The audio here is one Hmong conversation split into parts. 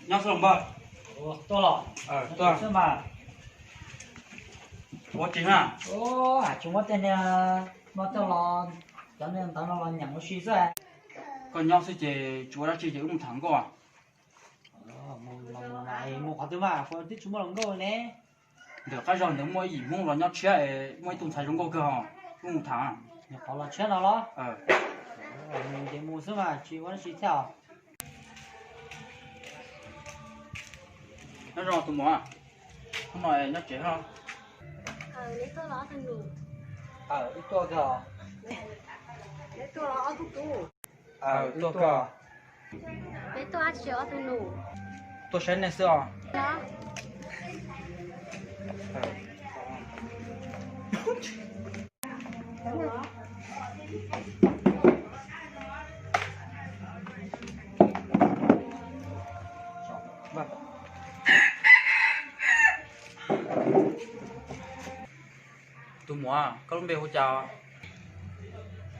Nyob xwb los npawg. Tuaj los. Tuaj xwb mas. Ua tsis na. Tsis muab tej niag no coj los, cov niag ntawd no los nyeem ua si xwb. Koj nyob xwb ces tsis ua dab tsi ces wb mus tham nkauj. Mus qhov twg mas, twb tsis muaj hluas nkauj ne. Ntawm qab zog ntawd muaj ib yim Hmoob los nyob tshiab, muaj ib tug ntxhais zoo nkauj kawg os, wb mus tham. Nyuam qhuav los tshiab no los? Ces mus xwb mas tsis ua dab tsi thiab os. Nyob zoo tus muam, hnub no nyob tsev no? Wb tuaj kawg. Tuaj kawg. Peb tuaj dab tsi ob tug nus? Tuaj saib nej xwb os. Tus muam, koj lub npe hu cas?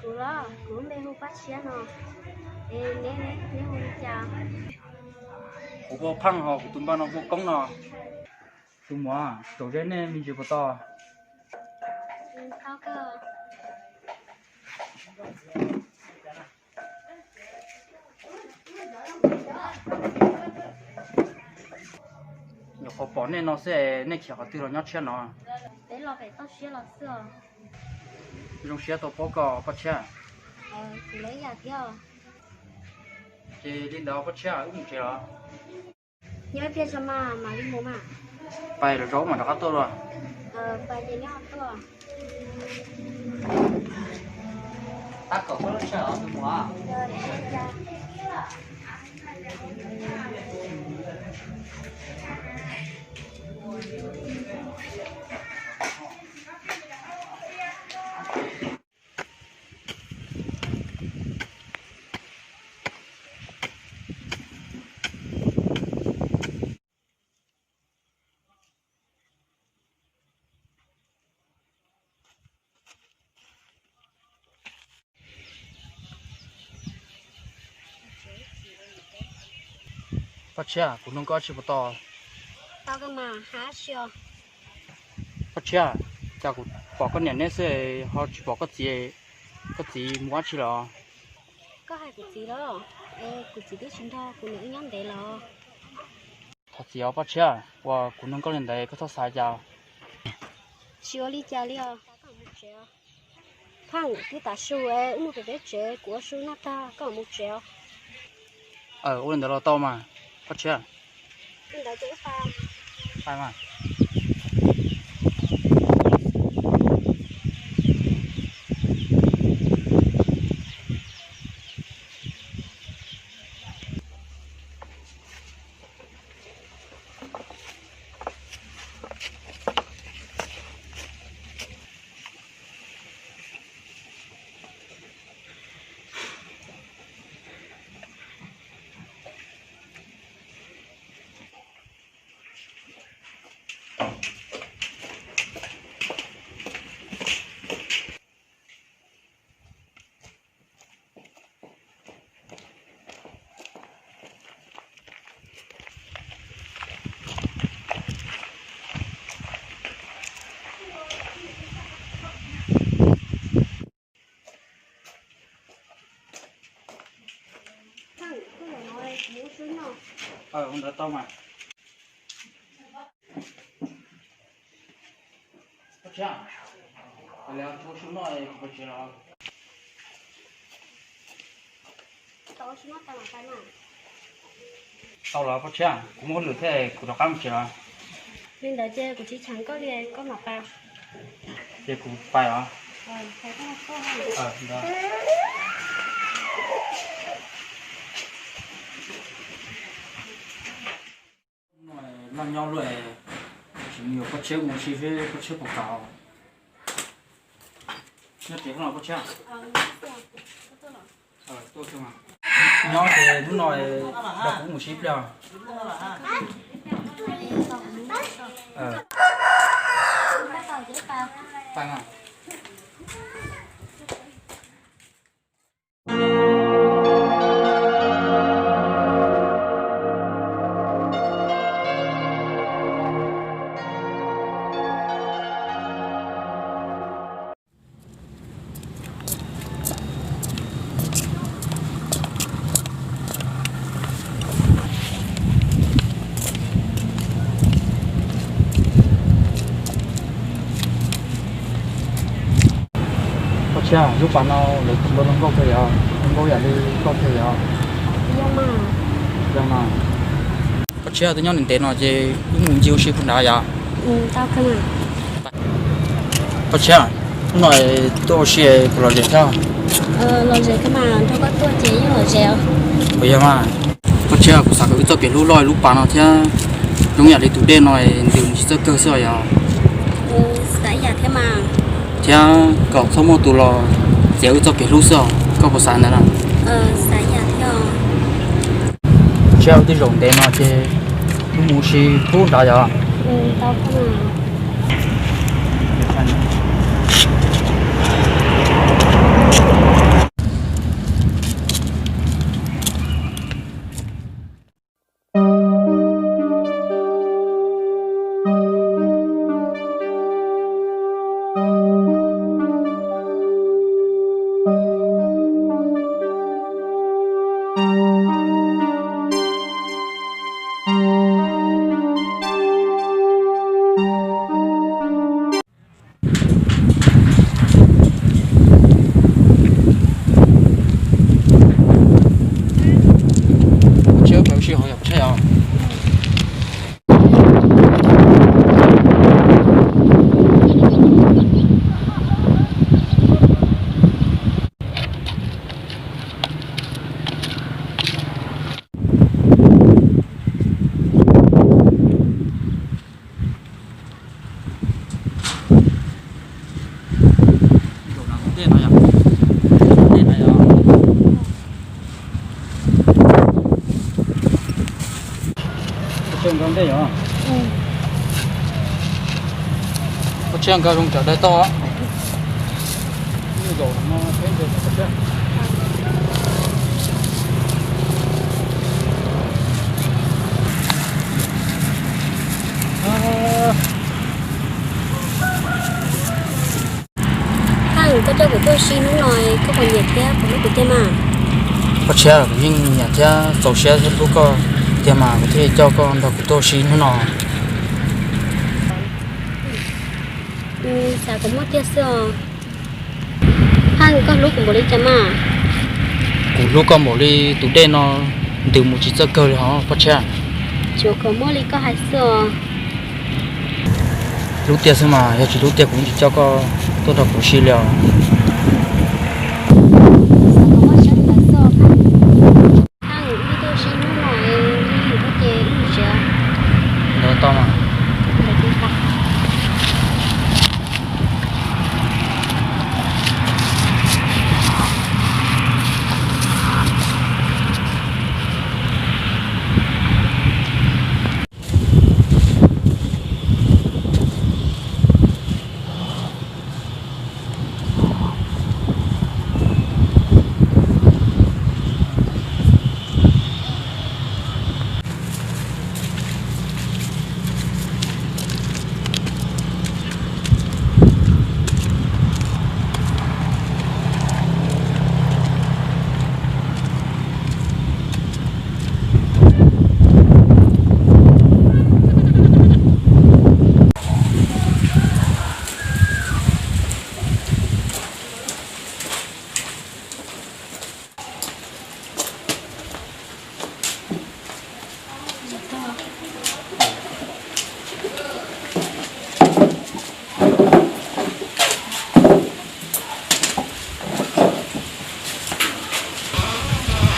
Kuv los, kuv lub npe hu Paj Tshiab no. Es neb, neb hu li cas? Kuv hu ua Pheej, ho kuv tus npawg no hu ua Koob no. Tus muam, txaus zeb nej me ntsis puas tau? Nyuam qhuav pom nej no xwb, nej khiav qhov twg los nyob tshiab no? Peb los pem toj siab los xwb os. Zoo siab tau paub koj Paj Tshiab. Kuv los ib yam thiab. Ces li ntawd Paj Tshiab, wb mus tsev los? Nyob ib pliag tso mas mam li mus mas. Pais lwm zaus wb mam rov qab tuaj dua. Pais ces neb ho tuaj. Tab kom koj lub tshawj os tus muam. Paj Tshiab, kuv nug koj dab tsi puas tau? Paj Tshiab, cas kuv pom koj niam neb xwb ho tsis pom koj txiv, koj txiv mus dab tsi lawm? Koj hais kuv txiv los? Kuv txiv twb tsis nrog kuv niam wb nyob ntev lawm. Thov txim os Paj Tshiab, uas kuv nug koj li ntawd koj txhob xav cas. Tsis ua li cas li os. Pheej, twb tav su es wb mus pem peb tsev, kuv ua su noj tag koj mam mus tsev os. Ua li ntawd los tau mas Paj Tshiab. Li ntawd ces wb pais. Ntawd tau mas. Paj Tshiab, kuv ua su noj kuv pais tsev los. Tau los Paj Tshiab, kuv muaj hauj lwm thiab kuv rov qab mus tsev los. Li ntawd ces kuv tsis cheem koj li, koj mam pais. Ces kuv pais los. Noj nyob luaj, tsis me nyuam Paj Tshiab mus ua si seb Paj Tshiab puas kam. Nyob tsev los Paj Tshiab. Nyob ces hnub no nrog kuv mus ua si ib pliag. Lub pas no lawv tus npau zoo nkauj kawg yog, zoo nkauj yam li koj kawg yog. Koj tshiab, twb nyob ntev ntev no ces wb mus ncig ua si puag nrad yom. Koj tshiab, hnub no tuaj ua si puas lom zem thiab? Puas yog mas? Koj tshiab, kuv xav kom wb txoj kev hlub loj lub pas no thiab, zoo yam li tus dej no ntws mus tsis txawj kawg xwb os yog. Thiab kom txhob muaj tus los txiav wb txoj kev hlub xwb os, koj puas xav ntawd na? Tshiab, twb zaum ntev no ces wb mus ua si puag nrad yom. Tshiab, peb ua si hauv yom, tshiab yom. Koj tshiab, nkag zoo tawm dai toj. Koj coj kuv tuaj ua si hnub no, koj puas nyiam thiab puas hlub kuv tiag mas? Koj tshiab, kuv yeej nyiam thiab txaus siab thiab hlub koj tiag mas kuv thiaj li coj koj nrog kuv tuaj ua si hnub no. Xav kom muaj tiag xwb os. Phaj, koj hlub kuv npaum li cas mas? Kuv hlub koj npaum li tus dej no ntws mus tsis txawj kawg li hos Paj Tshiab. Tsuav kom muaj li koj hais xwb os. Hlub tiag xwb mas, yog tsis hlub tiag kuv yeej tsis coj koj tuaj nrog kuv ua si li os. Xav kom muaj siab li ntawd xwb os Phaj. Phaj, wb tuaj ua si hnub no, wb mus txog ces wb mus tsev os. Ntawd tau mas.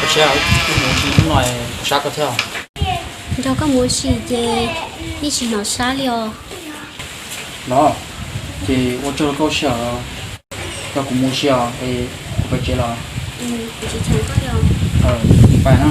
Koj tshiab, wb mus ua si hnub no kuv sab koj thiab. Nrog koj mus ua si ces yeej tsis hnov sab li os. Los, ces ua tsaug rau koj sij hawm, nrog kuv mus ua si os, es kuv pais tsev los. Kuv tsis cheem koj li os. Pais na.